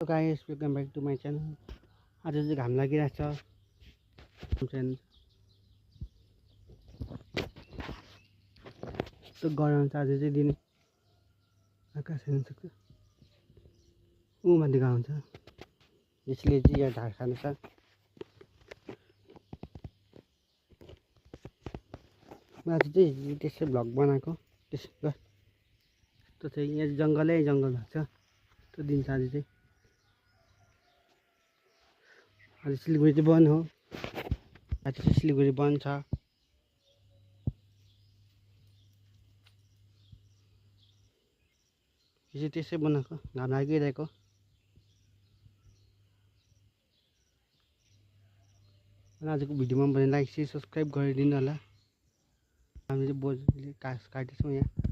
So guys, welcome back to my channel. आज चाहिँ घाम लागिरहेछ यस्तो गरम छ आज चाहिँ दिन आकाश हेर्न सक्छ ऊ माथि घाम छ यसले चाहिँ यहाँ ढाड खानु छ म आज चाहिँ त्यसै भ्लग बनाएको त्यस्तो चाहिँ यहाँ जङ्गलै जङ्गल भएको छ त्यो दिन छ आज चाहिँ आज सिलगढी चाहिँ बन्द हो आज चाहिँ सिलगढी बन्द छ यो चाहिँ त्यसै बनाएको घाम लागिरहेको अनि आजको भिडियोमा भने लाइक शेयर सब्सक्राइब गरिदिनु होला हामी चाहिँ बोजूले घाँस काट्दैछौँ यहाँ